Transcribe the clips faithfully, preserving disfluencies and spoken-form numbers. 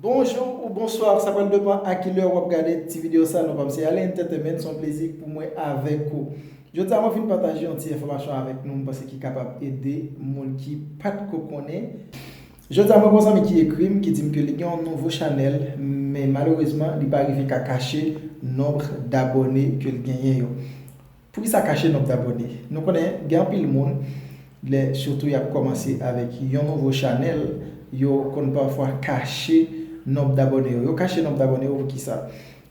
Bonjou ou bonswa, sa pral depann a ki lè w ap gade ti videyo sa. Non pa m se Allen Entertainment, se yon plezi pou mwen avèk ou. Jodi a mwen vin pataje yon ti enfòmasyon avèk nou, m panse ki kapab ede moun ki pa t ko konnen. Jodi a mwen gen yon zanmi ki ekri m, ki di m ke li gen yon nouvo chanèl, men malerezman li pa rive ka kache nonb dabòne ke l genyen yo. Poukisa kache nonb dabòne? Nou konnen gen anpil moun, lè sitou y ap kòmanse avèk yon nouvo chanèl, yo konn pafwa kache nonb dabòne yo. Yo kache nonb dabòne yo poukisa?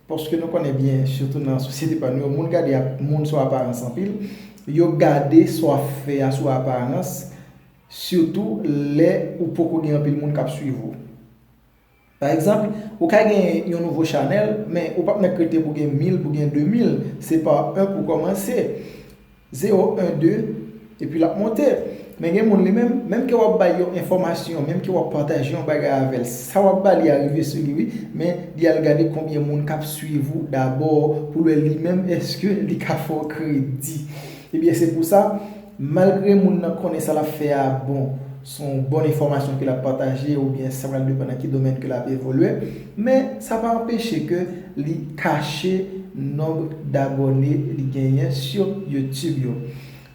Paske nou konnen byen, sitou nan sosyete pa nou yo, moun gade ap, moun sou aparans anpil. Yo gade sa w ap fè a sou aparans, sitou lè ou poko gen anpil moun k ap swiv ou. Pa egzanp, ou ka gen yon nouvo chanèl, men ou p ap mèt rete pou gen mil, pou gen de mil. Se pa en pou kòmanse. Zewo, en, de, epi l ap monte. Men gen moun li menm, menm ke w ap bay yon enfòmasyon, menm ke w ap pataje yon bagay avè l, sa w ap ba li a rive sou li, wi, men li al gade konbyen moun k ap swiv ou dabò, pou l wè li menm, èske li ka fè w kredi. Ebyen, se pou sa, malgre moun nan konnen sa l ap fè a bon, se yon bon enfòmasyon ke l ap pataje, oubyen sa pral depann nan ki domèn ke l ap evolye, men sa pa anpeche ke li kache nonb dabòne li genyen sou YouTube yo.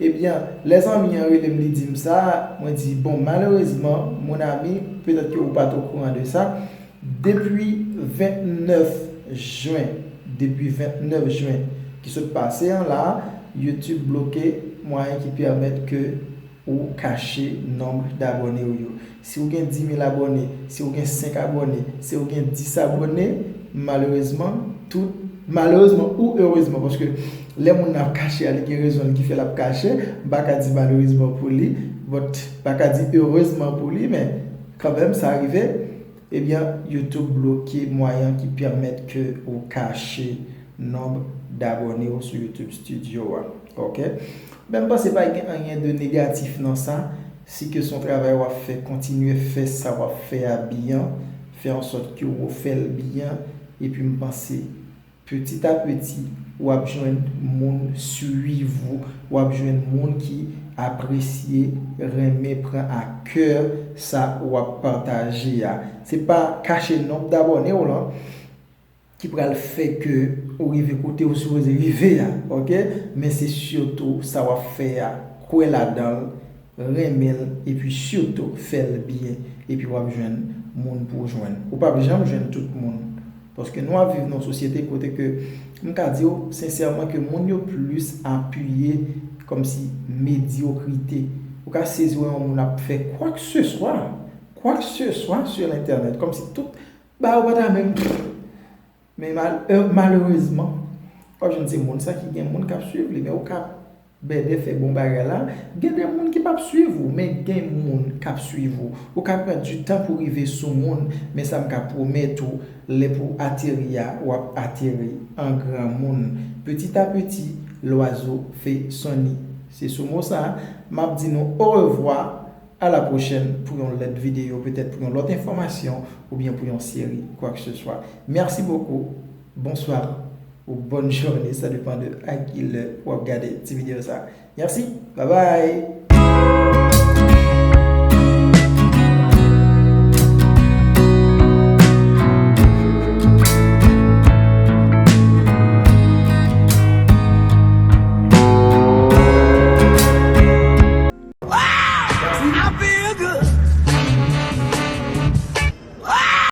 Ebyen, lè zanmi an rele m, li di m sa, mwen di, bon, malerezman, mon ami, petèt ke ou pa t okouran de sa, depi vennèf jen, depi vennèf jen ki sot pase an la, YouTube bloke mwayen ki pèmèt ke ou kache nonb dabòne w yo. Si w gen dis mil abòne, si w gen senk abòne, si w gen dis abòne, malerezman, tout, malerezman ou erezman, paske lè moun nan ap kache a, li gen rezon l ki fè l ap kache, m pa ka di malerezman pou li, but m pa ka di erezman pou li, men kanmenm sa rive, ebyen, YouTube bloke mwayen ki pèmèt ke ou kache nonb dabòne w sou YouTube Studio a. Oke? Men m panse pa gen anyen de negatif nan sa, si ke se yon travay w ap fè, kontinye fè sa w ap fè a byen, fè an sòt ke w fè l byen, epi m panse, peti a peti, w ap jwenn moun swiv ou, w ap jwenn moun ki apresye, renmen, pran a kè sa w ap pataje a. Se pa kache nonb dabòne w lan ki pral fè ke ou rive kote ou sipoze rive a, oke? Men se sitou sa w ap fè a, kwè ladan l, renmen l, epi sitou fè l byen, epi w ap jwenn moun pou w jwenn. Ou p ap janm jwenn tout moun. Paske nou ap viv nan yon sosyete kote ke m ka di w sensèman ke moun yo plis apiye kòmsi medyokrite. Ou ka sezi wè yon moun ap fè kwakseswa, kwakseswa sur l'internet, kòmsi tout bagay ou pa ta menm. Men mal, euh, malerezman, w ap jwenn se moun sa ki gen moun k ap swiv li, men ou ka bèdè fè bon bagay la, gen de moun ki p ap swiv ou, men gen moun k ap swiv ou. Ou ka pran du tan pou rive sou moun, men sa m ka pwomèt ou, lè pou ateri a, w ap ateri an granmoun. Petit à petit, l'oiseau fait son nid. Se sou mo sa a, m ap di nou orevwa, à la prochaine pou yon lòt videyo, petèt pou yon lòt enfòmasyon, oubyen pou yon seri, quoi que ce soit. Merci beaucoup. Bonsoir ou bonne journée, ça dépend de à qui lè w ap gade ti videyo sa. Merci, bye bye. Merci.